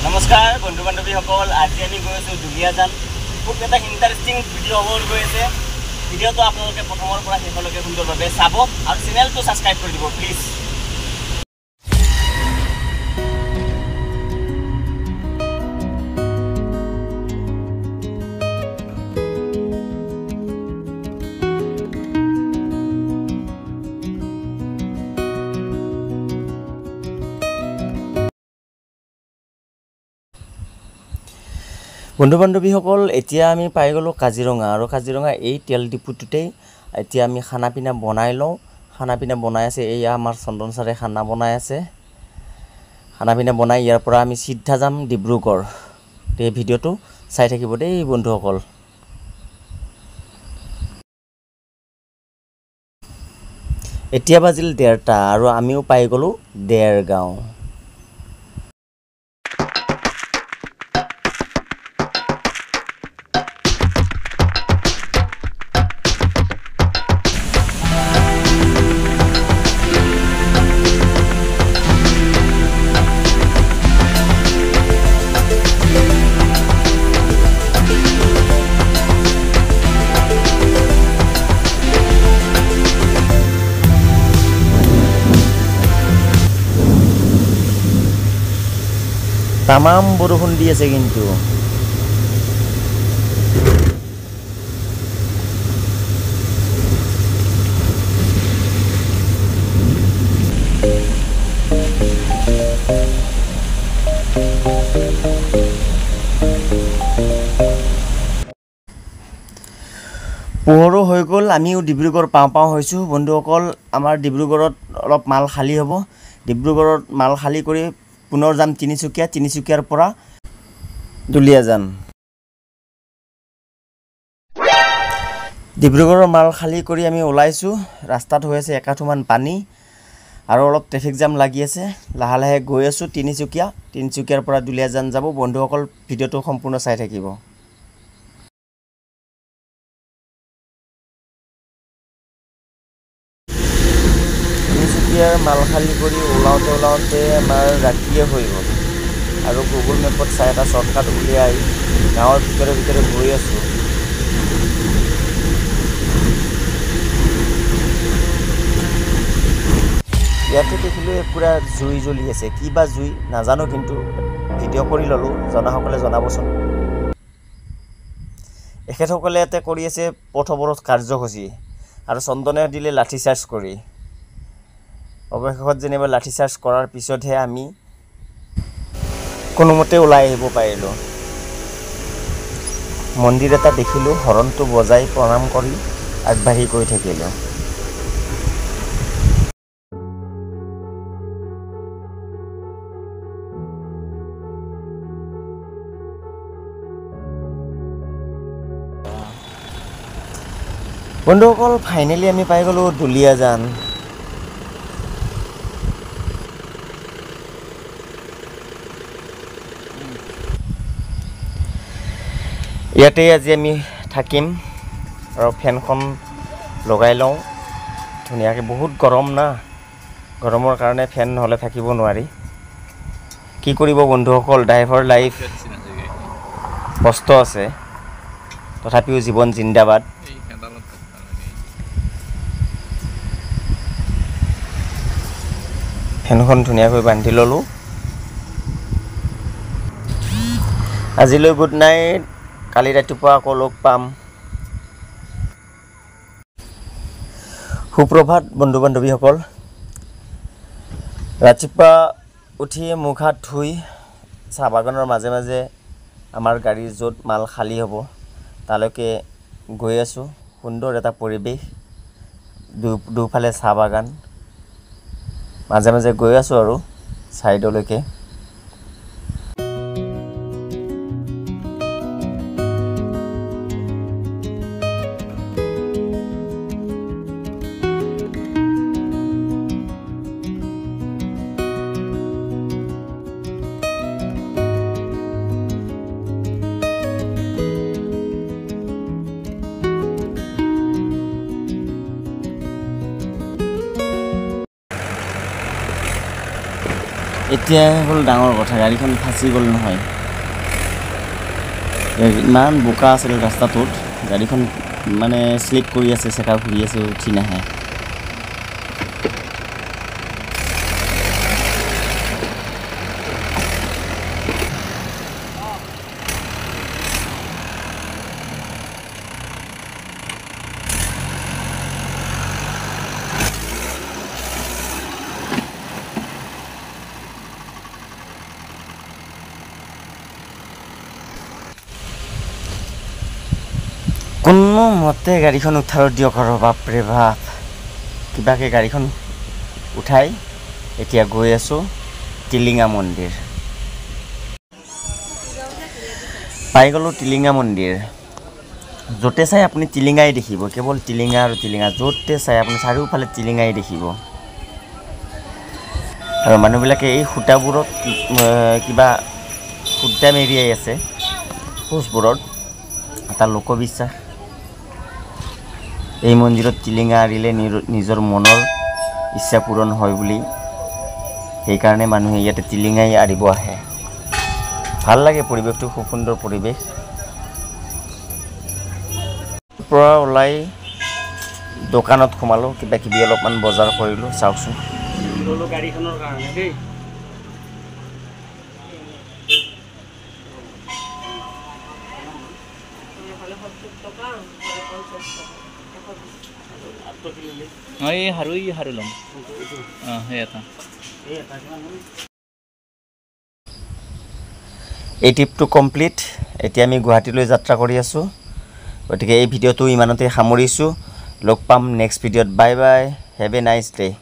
নমস্কাৰ বন্ধু বান্ধৱীসকল, আজি আমি গৈ আছোঁ দুলীয়াজান। খুব এটা ইণ্টাৰেষ্টিং ভিডিঅ' হ'ব গৈ আছে। ভিডিঅ'টো আপোনালোকে প্ৰথমৰ পৰা শেষলৈকে সুন্দৰভাৱে চাব আৰু চেনেলটো ছাবস্ক্ৰাইব কৰি দিব প্লিজ। বন্ধু বান্ধৱীসকল, এতিয়া আমি পাই গ'লোঁ কাজিৰঙা আৰু কাজিৰঙা এই তেল ডিপুটোতেই এতিয়া আমি খানা পিনা বনাই লওঁ। খানা পিনা বনাই আছে, এয়া আমাৰ চন্দন ছাৰে খানা বনাই আছে। খানা পিনা বনাই ইয়াৰ পৰা আমি চিধা যাম ডিব্ৰুগড়। এই ভিডিঅ'টো চাই থাকিব দেই বন্ধুসকল। এতিয়া বাজিল 1:30 আৰু আমিও পাই গ'লোঁ দেৰগাঁও। তামাম বৰষুণ দি আছে কিন্তু। পোহৰো হৈ গ'ল, আমিও ডিব্ৰুগড় পাওঁ পাওঁ হৈছোঁ। বন্ধুসকল, আমাৰ ডিব্ৰুগড়ত অলপ মাল খালী হ'ব। ডিব্ৰুগড়ত মাল খালী কৰি পুনৰ যাম তিনিচুকীয়া, তিনিচুকীয়াৰ পৰা দুলীয়াজান। ডিব্ৰুগড়ৰ মাল খালী কৰি আমি ওলাইছোঁ। ৰাস্তাত হৈ আছে একাঠুমান পানী আৰু অলপ ট্ৰেফিক জাম লাগি আছে। লাহে লাহে গৈ আছোঁ তিনিচুকীয়া, তিনিচুকীয়াৰ পৰা দুলীয়াজান যাব। বন্ধুসকল, ভিডিঅ'টো সম্পূৰ্ণ চাই থাকিব। তিনিচুকীয়াৰ মাল খালী কৰি ওলাওঁতে ওলাওঁতে আমাৰ ৰাতিয়ে হৈ গ'ল আৰু গুগল মেপত চাই এটা শ্বৰ্টকাট উলিয়াই গাঁৱৰ ভিতৰে ভিতৰে গৈ আছোঁ। ইয়াতে দেখিলোঁ পূৰা জুই জ্বলি আছে, কি বা জুই নাজানো, কিন্তু ভিডিঅ' কৰি ল'লোঁ, জনাসকলে জনাবচোন। এখেতসকলে ইয়াতে কৰি আছে পথ অৱৰোধ কাৰ্যসূচী আৰু চন্দনে দিলে লাঠি চাৰ্জ কৰি। অৱশেষত যেনিবা লাঠি চাৰ্জ কৰাৰ পিছতহে আমি কোনোমতে ওলাই আহিব পাৰিলোঁ। মন্দিৰ এটা দেখিলোঁ, হৰণটো বজাই প্ৰণাম কৰি আগবাঢ়ি গৈ থাকিলোঁ। বন্ধুসকল, ফাইনেলি আমি পাই গ'লোঁ দুলীয়াজান। ইয়াতেই আজি আমি থাকিম আৰু ফেনখন লগাই লওঁ ধুনীয়াকৈ। বহুত গৰম না, গৰমৰ কাৰণে ফেন নহ'লে থাকিব নোৱাৰি। কি কৰিব বন্ধুসকল, ড্ৰাইভাৰ লাইফ কষ্ট আছে, তথাপিও জীৱন জিন্দাবাদ। ফেনখন ধুনীয়াকৈ বান্ধি ল'লোঁ। আজিলৈ গুড নাইট, কালি ৰাতিপুৱা আকৌ লগ পাম। সুপ্ৰভাত বন্ধু বান্ধৱীসকল। ৰাতিপুৱা উঠি মুখ হাত ধুই চাহ বাগানৰ মাজে মাজে আমাৰ গাড়ীৰ য'ত মাল খালী হ'ব তালৈকে গৈ আছোঁ। সুন্দৰ এটা পৰিৱেশ, দুফালে চাহ বাগান, মাজে মাজে গৈ আছোঁ আৰু ছাইডলৈকে। এতিয়া হ'ল ডাঙৰ কথা, গাড়ীখন ফাঁচি গ'ল নহয়। ইমান বোকা আছিল ৰাস্তাটোত, গাড়ীখন মানে শ্লিপ কৰি আছে, চেকা ঘূৰি আছে, উঠি নাহে। কোনোমতে গাড়ীখন উঠাৰ দিয়ক আৰু, বাপৰে বাপ। কিবাকৈ গাড়ীখন উঠাই এতিয়া গৈ আছোঁ টিলিঙা মন্দিৰ। পাই গ'লোঁ টিলিঙা মন্দিৰ। য'তে চাই আপুনি টিলিঙাই দেখিব, কেৱল টিলিঙা আৰু টিলিঙা। য'তে চাই আপুনি চাৰিওফালে টিলিঙাই দেখিব। আৰু মানুহবিলাকে এই সূতাবোৰত কিবা সূতা মেৰিয়াই আছে পোষ্টবোৰত। এটা লোকবিশ্বাস, এই মন্দিৰত টিলিঙা আঁৰিলে নিজৰ মনৰ ইচ্ছা পূৰণ হয় বুলি, সেইকাৰণে মানুহে ইয়াতে টিলিঙাই আঁৰিব আহে। ভাল লাগে পৰিৱেশটো, খুব সুন্দৰ পৰিৱেশ। পৰা ওলাই দোকানত সোমালোঁ, কিবা কিবি অলপমান বজাৰ কৰিলোঁ। চাওকচোন। গাড়ীখনৰ কাৰণে দেই। এই হাৰু, এই হাৰু ল'ম। অঁ, সেই এটা। এই ট্ৰিপটো কমপ্লিট। এতিয়া আমি গুৱাহাটীলৈ যাত্ৰা কৰি আছোঁ। গতিকে এই ভিডিঅ'টো ইমানতে সামৰিছোঁ। লগ পাম নেক্সট ভিডিঅ'ত। Bye bye, have a nice day.